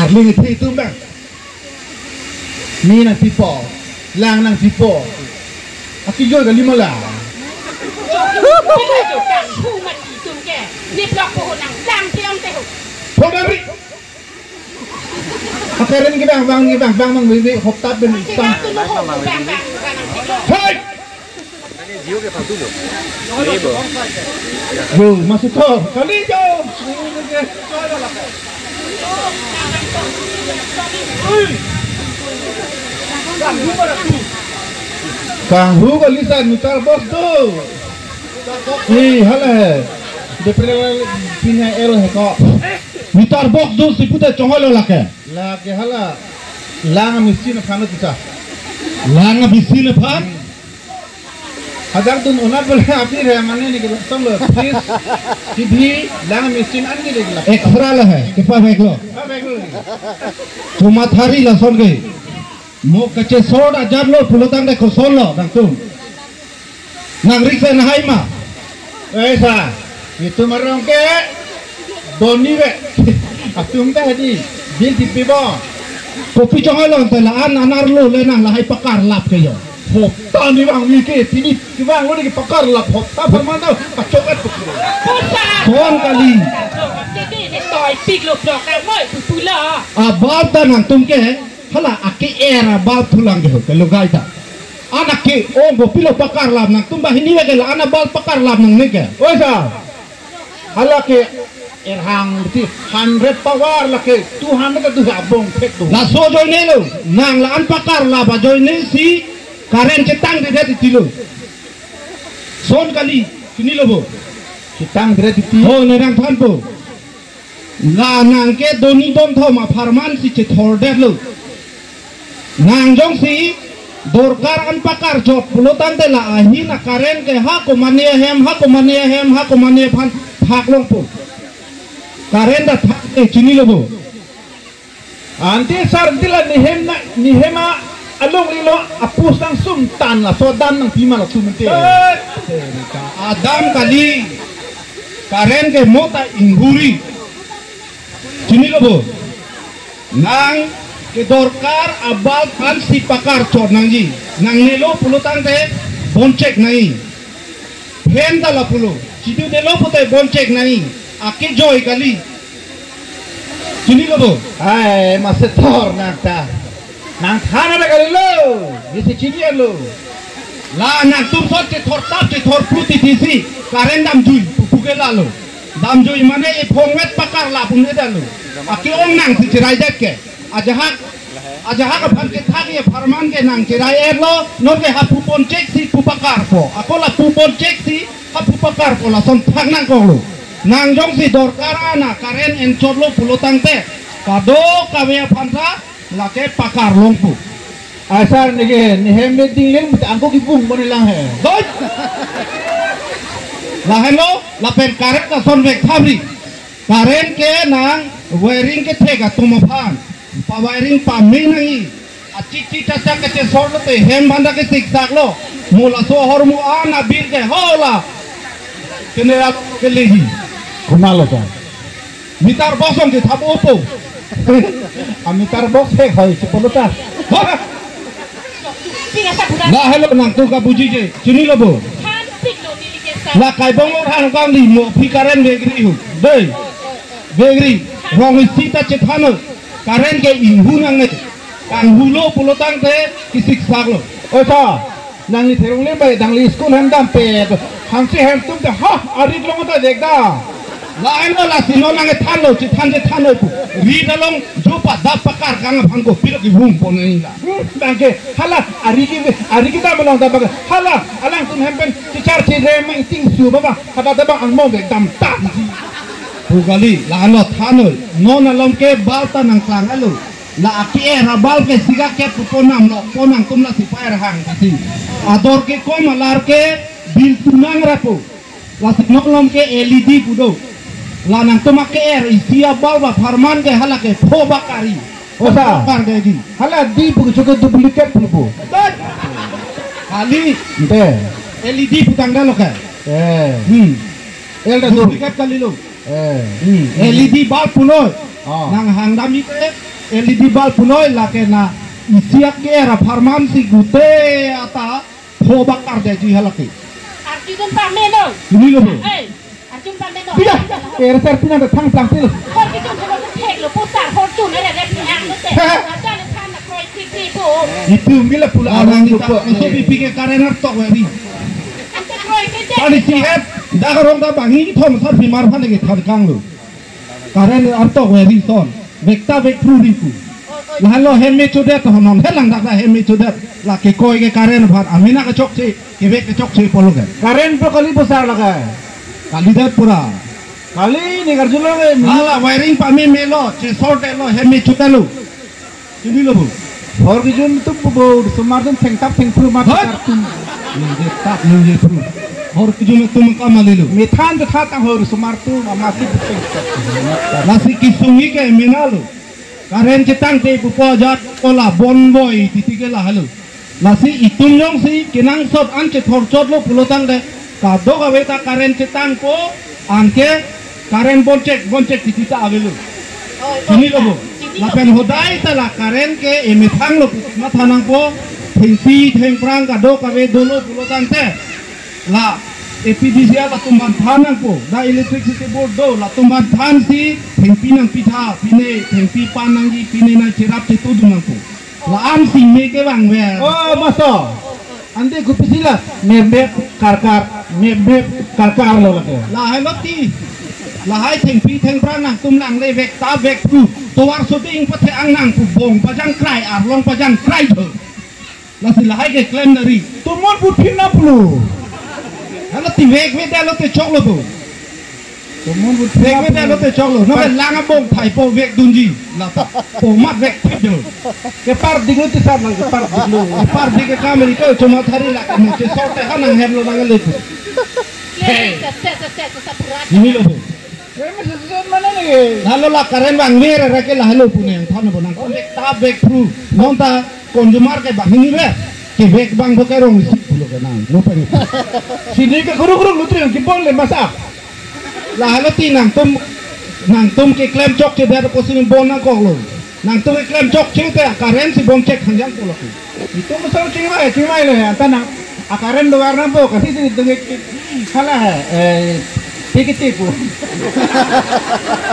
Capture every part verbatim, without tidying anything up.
Ling thi tum bang. Mi nangpipo, lang nangpipo. Aki joi kali mala. Pila jo kanghu mati tum ke. Ni blok po nang lang tiang te ho. Pho bang ri. Akeren ke bang bang ke bang bang bang bebe hop tap ben. Aki bang tu no ho bang bang bang nang tiang. Hei. Yo, masih tor. Kali jo. Kanghu kali san meter box do. Ih, hala he. Depre pina ero he ko. Meter box do si pute chonghoi lo lake. Lake hala. Lang machine aphan lo kisa. Lang machine aphan. Hadak dun onat bole apni re mane ni ke song lo. Fridge, T V, lang machine an ke dek la. Extra lo he, kepavek lo. Pavek lo. Komat hari lason ke. Mo kachesor ajar lo pulo tangte koson lo nangtum. Nang risk nahai ma. Eh sa, itum arong ke doni ve. Atum ta hadi bil dipi bo. Kopi chonghoi lo te la-an anar lo le nang lahai pakar lap ke yo. Hopta ni bang mi ke pini ke bang lo ni ke pakar lap hopta perman to kachok et. Pusa. Kon kali. Tete ne toy pik lo blok na moi pupula. Abal ta nangtum ke hala ake-er abal thulang ke ho ke lugai ta. Anak ke ong kopilo pakar lap nangtum banghini ve ke la-an abal pakar lap nangne ke. Oi sa. Hala ke erhang ti hundred power lake two hundred tu abong thek tu. Laso ajoine lo, nang la-an pakar lap ajoine si current chetangdedet titi lo. Son kali, chinilo bo. Chetangdedet titi. Oh, ne nangthanpo. La nang ke doni don thom apharman si chethordet lo. Nang jongsi dorkar an pakar chot pulo tangte la ahin a current ke ha komane ahem, ha komane ahem, ha komane aphan thak longpo. Current ta thak te chinilo bo. Ante sar ante la nihem na, nihem along lilo apus nang sum tan laso dam nangpi ma latum ante. Eh, adam kali. Current ke mo ta inghuri. Chinilo bo. Nang ke dorkar abal an si pakar chot nangji. Nangnelo pulo tangte bonchek nangji. Phen ta la pulo. Chidudelo pute bonchek nangji. Ake joi kali. Chinilo bo. Ai, mase thor nang ta. Nangthan ada kali lo. Ni si chini lo. La nangtum sot chethor tap chethor pru titi si. Current damjui. Pupu ke lalo. Damjui mane ephong vet pakar lap un-edet lo. Ake ong nang si cheraidet ke. Ajahak, ajahak aphan kethak ye apharman ke nang cherai-et lo, non ke ha pu bonchek si pu pakarpo. Ako la pu bonchek si ha pu pakarpo lason thak nangkok lo. Nang jongsi dorkar an a current en chot lo pulo tangte. Kadokave aphan ta lake pakar longpo. Asar neke, nihem meeting len, angko kibung mo nilang he. Doi! Lahenlo, lapen current lason vek thamri. Current ke nang wiring kethek atum aphan. Pa wiring pame nangji. Achichi chacha kachesor lote hem banda kesiksak lo. Mo laso ahormu an a bill ke hola. General keleji. Kunalo ta. Meter box ong ke thap opo. A meter box he hoi si pulo ta. Hoi. La helo nangtum kabujije. Chinilo bo. La kaibong lo than kang di mo phi current vekri hu. Dei. Vekri. Rong isi ta chethan ho. Current ke inghun nangne. Kanghulo pulo tangte kesiksak lo. Oi sa. Nangli therong le bai dangli school hem dampe. Hangsi hem tum ta ha arit long ta dek da. Lahenlo lasi non nangthanlo, chethan chethanlo pu. Rit along jo pa dap pakar kang aphan kopilo kibung pon nangji la. Hmm, bang ke hala ari ke ari ke dam along dam bang ke hala alangtum hem pen chichar chire mang ting su ba ba hada da bang angmong dek dam ta ji. Pu kali, lahenlo thanlo. Non along ke bal ta nangklang alo. La ake-er abal ke siga kep pu ponam lo, ponam tum lasi pa-er hang si. Ador ke kom alar ke bill tunang rapo. Lasi nok lom ke L E D pu do. La nangtum ake-er isi abal ba pharman ke hala ke pho bakari. Osa. Bakar ke di. Hala di pu ke chuke duplicate pu pu. Kali. Ante. L E D pu tangda lo ke. Eh. Hmm. El da do. Duplicate kali lo. Eh. Hmm. L E D bulb pulo. Ah. Nang hang dam ite. L E D bulb punoi lake na isi aker apharman si gute ata pho bak arde ji halake. Arjun pamelo. Ini lo, Bu. Eh, Arjun pamelo. Tidak. Eh, reser pina de thang plang til. Hor kijun helo thek lo pusar hor jun ere re pinang lo te. Arjun le than na kroi kri kri bu. Itum bila pula arang kita so B P ke current artok weri. Ante kroi kri te. Pani si het dak rong da bangi thom sar pimar phane ke than kang lo. Current artok weri son. Vek ta vek phru ri pu. Lahelo hem me chodet honon helang dak da hem me chodet. Lake koi ke current aphan amena kechokche, kevek kechokche pulo ke. Current pu kali pusar lake. Kalidet pura. Kali ni karjulo ke. Hala wiring pame melo, chesordetlo, hem me chodetlo. Chini lo, Bu. Hor kijun atum, Bu, osomar atum thengtap thengphru mat. Hoi. Thengtap thengphru. Ningje tap, ningje phru. Hor kijun atum kamalilo. Methan chethan tang hor osomar atum, amasi thengtap. Lasi kesung ke mena lo. Current chetangte pupo ajat kola bon boi titi ke lahelo. Lasi itum jongsi kenangsot an chethor chotlo pulo tangte kadokave ta current chetangpo anke current bon chek bon chek titi ta avelo. Chini lo, Bu. Lapen hodai ta la current ke emethang lo pu matha nangpo. Thengpi thengphrang kadokave dolo pulo tangte la A P D C L atum aphan than nangpo, da electricity board do, latum aphan thansi thengpi nangpitha, pine thengpi pan nangji, pine nangcherap chetudun nangpo. La-an si me kevang ver. Oh, master. Ante kopi si la mep mep karkar, mep mep karkar lo lake. Lahelo ti. Lahai thengpi thengphrang nangtum nangle vek ta vek phru. Tovar soding pathe-ang nang pu bong pajangkrai, arlong pajangkrai tho. Lasi lahai keklem dari. Tumon puthin na pulu. Hala ti vek vek dalo te choklo, Bu. Tumon puthin na pulu. Vek vek dalo te choklo. Na lang abong thai po vek dunji. Lata. Po mat vek thip jo. Kepar diklo ti sar nang kepar diklo. Kepar dik ke kameri ko choma thari la mo chesor te hanang hem lo nang le. Hey. Ini lo, Bu. Mana ni? Lahelo la current vang ver ra ke lahelo pu nangthan bo nang. Vek ta vek phru. Non ta consumer ke banghini ver. Kevek bang bo ke rong isi pulo ke nang. Lo pen. Chini ke kuruk kuruk lutri nang kibon le masa. Lahelo ti nangtum, nangtum keklem chokche der ko sini bon nangkoklo. Nangtum keklem chokche te current si bon chek hangjang pulo ke. Itum so chingmai, chingmai le, anta nang, a current do warna bo, kasi si itum ke, hala hai, eh, pikiti po.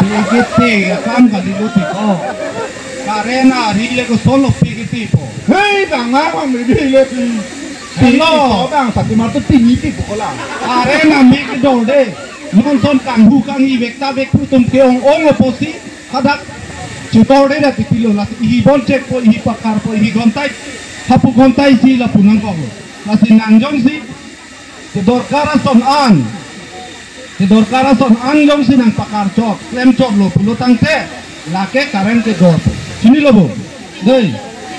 Pikiti, ya kam kali lo tiko. Current ari le ko solo pikiti po. Hei, bang, bang, bang, bang, bang, bang. Hello. Bang, sati mar tu tini ti bukola. Current ami ke dol de. Non son kanghu kanghi vek ta vek phru atum ke-ong ong apotsi. Hadak chukor de da titilo lasi ihi bon chek po, ihi pakar po, ihi gontai, hapu gontai si lapu nangkoklo. Lasi nang jongsi kedorkar ason an, kedorkar ason an jongsi nangpakar chot, klem chotlo pulo tangte, lake current kedor po. Chini lo, Bu. Dei.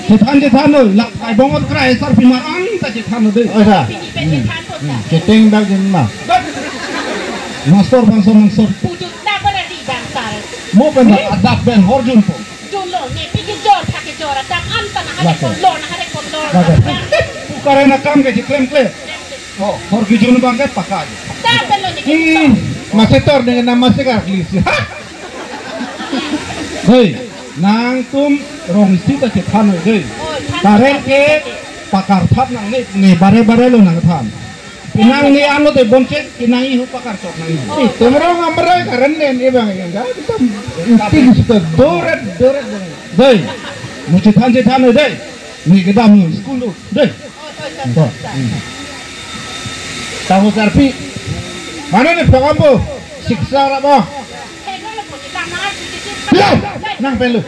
Chethan chethan noi, lak kai bongot krai sar pimar an ta chethan noi dei. Oh, sa. Pini pen chethan po ta. Cheteng dak jin ma. Master bangso master. Pujut ta pada di bangsa. Mo pen dak adap pen hor jun po. Jun lo, ne pikir jor, pakai jor, adap an ta na hari Lake. Kon lo, na hari kon lo. Lake. Pu current akam ke chiklem kle. Oh, hor kijun bang ke pakai. Ta pen lo ni. Hmm, masih tor dengan nama segar lisi. Hei, nangtum rong isi ta chethan noi dei. Oh, than current ke pakar that nangne, ne bare bare lo nangthan. Pinang ne ano te bon chek, pinang ihu pakar chot nang ihu. Itum rong amrai current ne ni bang yang ga, itum isti isti doret, doret bang. Dei, mo chethan chethan noi dei. Ne kedam noi school lo, dei. Tahu sarpi. Mana ni program bu? Siksa ra ba? Yo, nang pen lo.